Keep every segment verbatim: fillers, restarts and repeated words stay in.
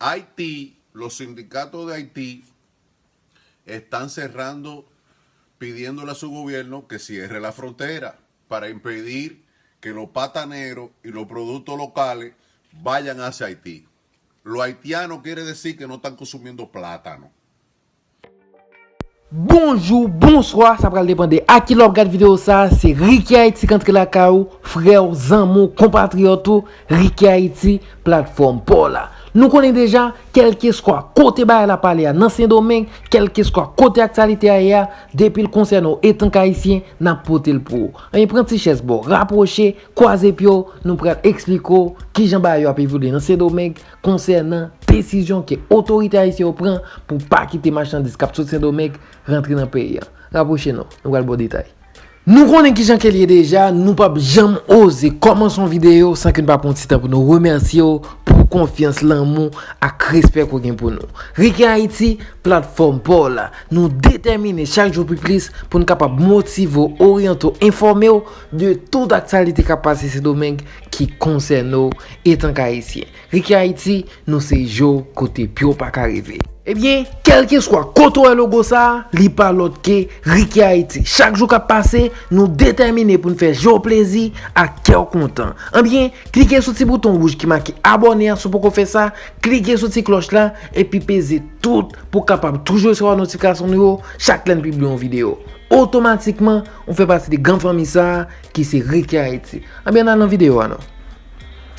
Haití, los sindicatos de Haití están cerrando, pidiéndole a su gobierno que cierre la frontera para impedir que los pataneros y los productos locales vayan hacia Haití. Los haitianos quiere decir que no están consumiendo plátano. Bonjou, bonswa, sa pral depann de a ki lè w ap gad videyo sa a. Se Ricky Haiti k antre lakay ou, frè w, zanmi w, konpatriyòt ou, Ricky Haiti, platfòm pa w la. Nou konnen deja, kèlkeswa kote bagay la pale a nan Sendomeng, kèlkeswa kote aktyalite a ye a, depi l konsène w etanke Ayisyen, n ap pote l pou ou. Anyen, pran ti chèz ba w, rapwoche, kwaze pye w, nou pral eksplike w kijan bagay yo ap evolye nan Sendomeng, konsènan desizyon ke otorite ayisyen yo pran pou pa kite machandiz k ap sot Sendomeng rantre nan peyi a. Rapwoche nou, nou pral ba w detay. Nou konnen kijan ke l ye deja, nou p ap janm oze kòmanse yon videyo san ke n pa pran yon ti tan pou nou remèsye w pou konfyans, lanmou ak respè ke w gen pou nou. Ricky Haiti, platfòm pa w la, nou detèmine chak jou pi plis pou n kapab motive w, oryante w, enfòme w de tout aktyalite k ap pase Sendomeng ki konsène w etanke Ayisyen. Ricky Haiti, nou se je w kote pye w pa ka rive. Ebyen, kèlkeswa kote w wè logo sa a, li pa lòt ke Ricky Haiti. Chak jou k ap pase, nou detèmine pou n fè je w plezi ak kè w kontan. Anbyen, klike sou ti bouton wouj ki make abòne a si w poko fè sa, klike sou ti klòch la, epi peze tout pou w kapab toujou resevwa notifikasyon nou yo chak lè n pibliye yon videyo. Otomatikman, ou fè pati de gran fanmi sa a ki se Ricky Haiti. Anbyen, n al nan videyo a non.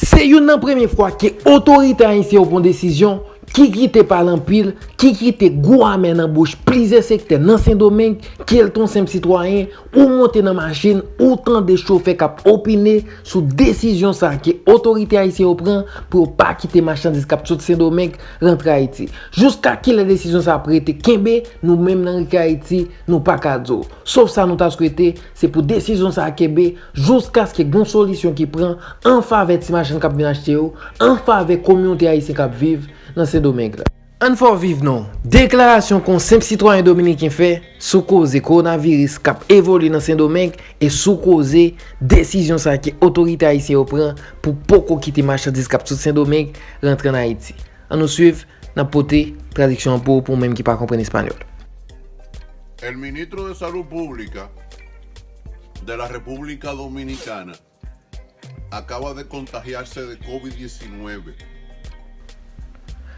Se youn nan premye fwa ke otorite ayisyen yo pran desizyon ki kite pale anpil, ki kite gou amè nan bouch plizyè sektè nan Sendomeng, ke l t yon senp sitwayen, ou monte nan machin, ou tande chofè k ap opine sou desizyon sa a ke otorite ayisyen yo pran pou yo pa kite machandiz k ap sot Sendomeng rantre Ayiti. Jiska kilè desizyon sa a ap rete kenbe, nou menm nan Ricky Haiti, nou pa ka di w. Sof sa nou ta swete, se pou desizyon sa a kenbe jiskaske gen yon solisyon ki pran an favè ti machann k ap vin achte yo, an favè kominote ayisyen k ap viv nan Sendomeng la. Ann fè w viv non. Deklarasyon ke yon senp sitwayen dominiken fè sou koze kowonaviris k ap evolye nan Sendomeng e sou koze desizyon sa a ke otorite ayisyen yo pran pou poko kite machandiz k ap sot Sendomeng rantre ann Ayiti. Ann nou swiv, n ap pote tradiksyon an pou ou, pou ou menm ki pa konprann espanyòl. El ministro de Salud Pública de la República Dominicana acaba de contagiarse de COVID diecinueve.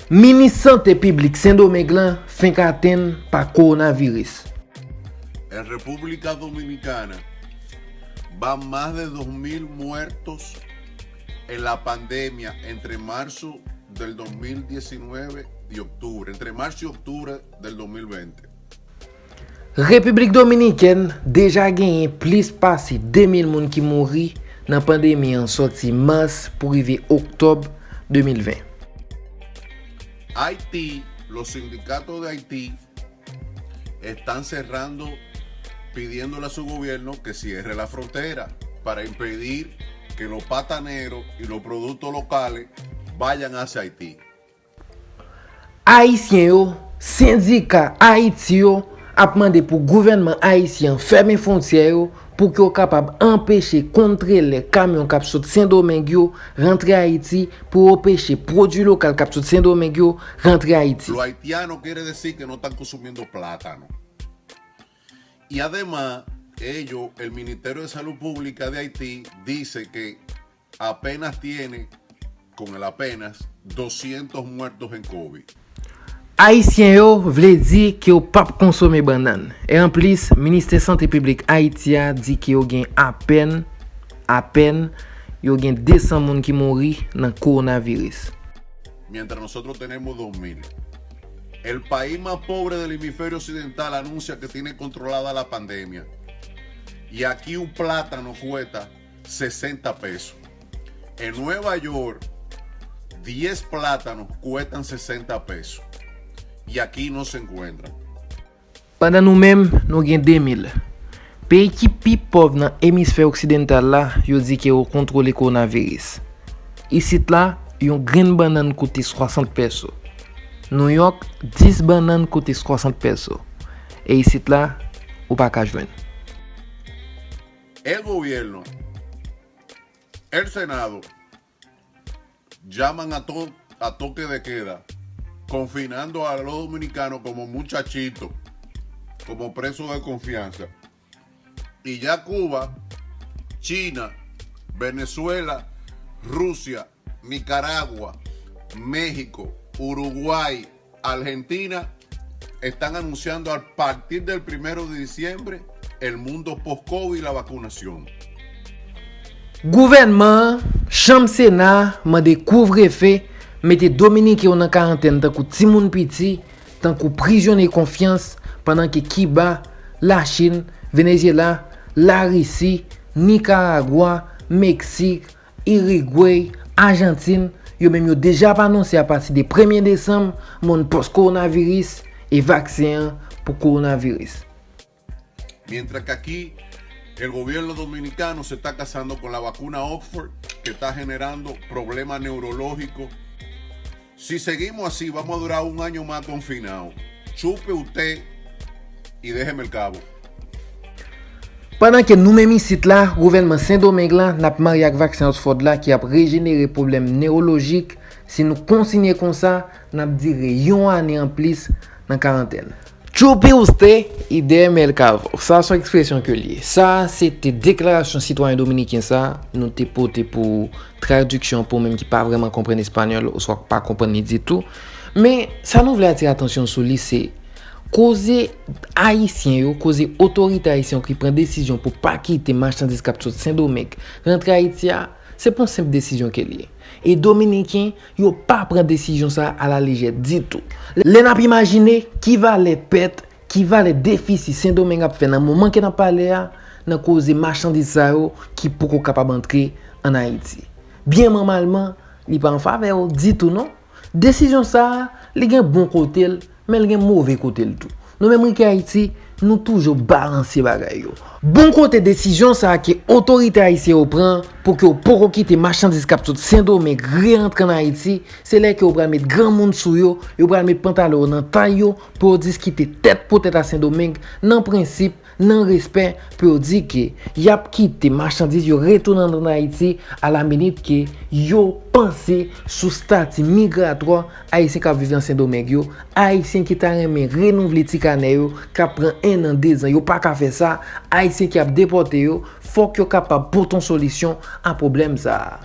Minis Sante Piblik Sendomeng lan fenk atenn pa kowonaviris. En República Dominicana van más de dos mil muertos en la pandemia entre marzo del dos mil diecinueve y octubre, entre marzo y octubre del dos mil veinte. Repiblik Dominikèn deja genyen plis pase de mil moun ki mouri nan pandemi an sòti mas pou rive oktòb de mil ven. Haití, los sindicatos de Haití están cerrando, pidiéndole a su gobierno que cierre la frontera para impedir que los pataneros y los productos locales vayan hacia Haití. Ayisyen yo, sendika Ayiti yo ap mande pou gouvènman ayisyen an fèmen fwontyè yo pou ke yo kapab anpeche kontrelè kamyon k ap sot Sendomeng yo rantre Ayiti, pou yo anpeche pwodui lokal k ap sot Sendomeng yo rantre Ayiti. Los haitianos quiere decir que no están consumiendo plátano. Y además, ellos, el Ministerio de Salud Pública de Haití dice que apenas tiene, con el apenas, doscientos muertos en COVID. Ayisyen yo vle di ke yo p ap konsome bannann. E anplis, Ministè Sante Piblik Ayiti a di ke yo gen apèn, apèn, yo gen de san moun ki mouri nan kowonaviris. Mientras nosotros tenemos dos mil. El país más pobre del hemisferio occidental anuncia que tiene controlada la pandemia. Y aquí un plátano cuesta sesenta pesos. En Nueva York, diez plátanos cuestan sesenta pesos. Y aquí no se encuentran. Pandan nou menm, nou gen de mil. Peyi ki pi pòv nan emisfè oksidantal la, yo di ke yo kontwole kowonaviris. Isit la, yon grenn bannann koute swasant pèso. Nouyòk, dis bannann koute swasant pèso. E isit la, ou pa ka jwenn. El gobierno, el Senado, llaman a, to a toque de queda, confinando a los dominicanos como muchachitos, como presos de confianza. Y ya Cuba, China, Venezuela, Rusia, Nicaragua, México, Uruguay, Argentina están anunciando a partir del primero de diciembre el mundo post-COVID y la vacunación. Gouvènman an, Chanm Sena a mande kouvrefe, mete Dominiken yo nan karantèn tankou timoun piti, tankou prizonye konfyans, pandan ke Kiba, Lachin, Venezyela, Larisi, Nikaragwa, Meksik, Irigwe, Ajantin, yo menm yo deja ap anonse apati de premye desanm, mòn pòs kowonaviris e vaksen an pou kowonaviris. Mientras que aquí el gobierno dominicano se está casando con la vacuna Oxford, que está generando problemas neurológicos. Si seguimos así, vamos a durar un año más confinados. Chupe usted y déjeme el cabo. Pandan ke nou menm isit la, gouvènman Sendomeng la, n ap marye ak vaksen Oxford la ki ap rejenere pwoblèm newolojik. Si nou kontinye konsa, n ap dire yon ane anplis nan karantèn. Chupe usted y déjeme el cabo. Sa se yon ekspresyon ke l ye. Sa se te deklarasyon sitwayen dominiken sa nou te pote pou tradiksyon pou ou menm ki pa vrèman konprann espanyòl oswa k pa konprann li ditou. Men sa nou vle atire atansyon sou li se koze ayisyen yo, koze otorite ayisyen yo ki pran desizyon pou pa kite machandiz k ap sot Sendomeng rantre Ayiti a, se pa yon senp desizyon ke l ye. E Dominiken yo pa pran desizyon sa a alalejè ditou. Lè n ap imajine ki valè pèt, ki valè defisi Sendomeng ap fè nan moman ke n ap pale a, nan koze machandiz sa yo ki poko kapab antre ann Ayiti. Byen nòmalman, li pa an favè yo ditou non. Desizyon sa a, li gen bon kote l, men l gen move kote l tou. Nou menm Rikyayiti, nou toujou balanse bagay yo. Bon kote desizyon sa a ke otorite ayisyen yo pran pou ke yo poko kite machandiz k ap sot Sendomeng re-antre ann Ayiti, se lè ke yo pral met granmoun sou yo, yo pral met pantalon yo nan tay yo pou yo diskite tèt pou tèt a Sendomeng nan prensip, nan respè, pou yo di ke y ap kite machandiz yo retounen ann Ayiti alaminit ke yo panse sou stati migratwa Ayisyen k ap viv nan Sendomeng yo, Ayisyen ki ta renmen renouvle ti kanè yo, k ap pran en an, de zan, yo pa ka fè sa, Ayisyen ki ap depòte yo, fòk yo kapab pote yon solisyon a pwoblèm sa a.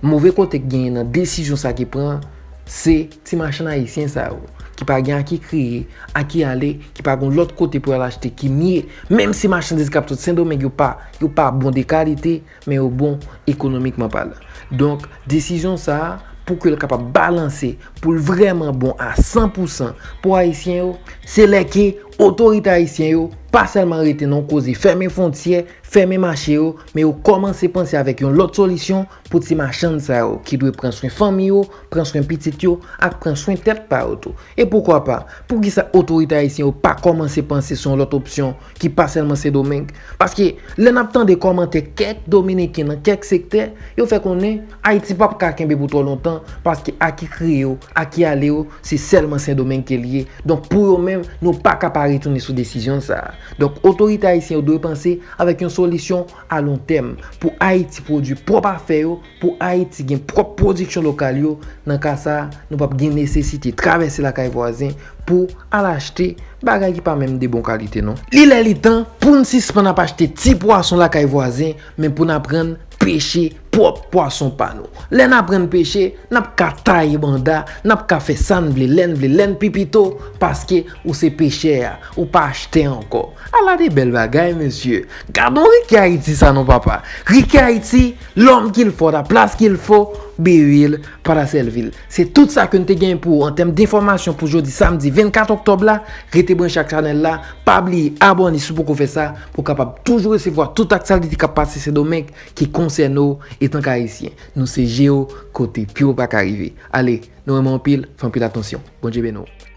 Move kote k genyen nan desizyon sa ki pran, se ti machann ayisyen sa yo, ki pa gen a ki kriye, a ki ale, ki pa gen lòt kote pou y al achte ki mye, menm si machandiz k ap sot Sendomeng yo pa, yo pa bon de kalite, men yo bon ekonomikman palan. Donk, desizyon sa a, pou ke l kapab balanse, pou l vrèman bon a san pou san pou Ayisyen yo, se lè ke otorite ayisyen yo pa sèlman rete nan yon koze fèmen fwontyè, fèmen mache yo, men yo kòmanse panse avèk yon lòt solisyon pou ti machann sa yo ki dwe pran swen fanmi yo, pran swen pitit yo, ak pran swen tèt pa yo tou. E poukwa pa, poukisa otorite ayisyen yo pa kòmanse panse sou yon lòt opsyon ki pa sèlman Sendomeng? Paske lè n ap tande kòmantè kèk Dominiken nan kèk sektè, yo fè konnen Ayiti p ap ka kenbe pou twò lontan, paske a ki kriye yo, a ki ale yo, se sèlman Sendomeng ke l ye. Donk pou yo menm, nou pa ka pa retounen sou desizyon sa a. Donk otorite ayisyen yo dwe panse avèk yon solisyon a lon tèm pou Ayiti pwodui pwòp afè yo, pou Ayiti gen pwòp pwodiksyon lokal yo. Nan ka sa a, nou p ap gen nesesite travèse lakay vwazen pou al achte bagay ki pa menm de bon kalite non. Li lè li tan pou n sispann ap achte ti pwason lakay vwazen, men pou n aprann peche pwòp pwason pa nou. Lè n aprann peche, n ap ka taye banda, n ap ka fè sa n vle, lè n vle, lè n pi pito, paske ou se pechè a, ou pa achte ankò. Ala de bèl bagay, mesye! Gad on Rikyayiti sa non papa! Rikyayiti, l'homme qu'il faut, la place qu'il faut, Béville, Palasyèlvil. Se tout sa ke n te genyen pou ou an tèm denfòmasyon pou jodi samdi vennkat òktòb la. Rete branche ak chanèl la, pa bliye abòne si w poko fè sa, pou w kapab toujou resevwa tout aktyalite k ap pase Sendomeng ki konsène w etanke Ayisyen. Nou se je w kote pye w pa ka rive. Ale, nou renmen w anpil, fè anpil atansyon. Bondye beni w.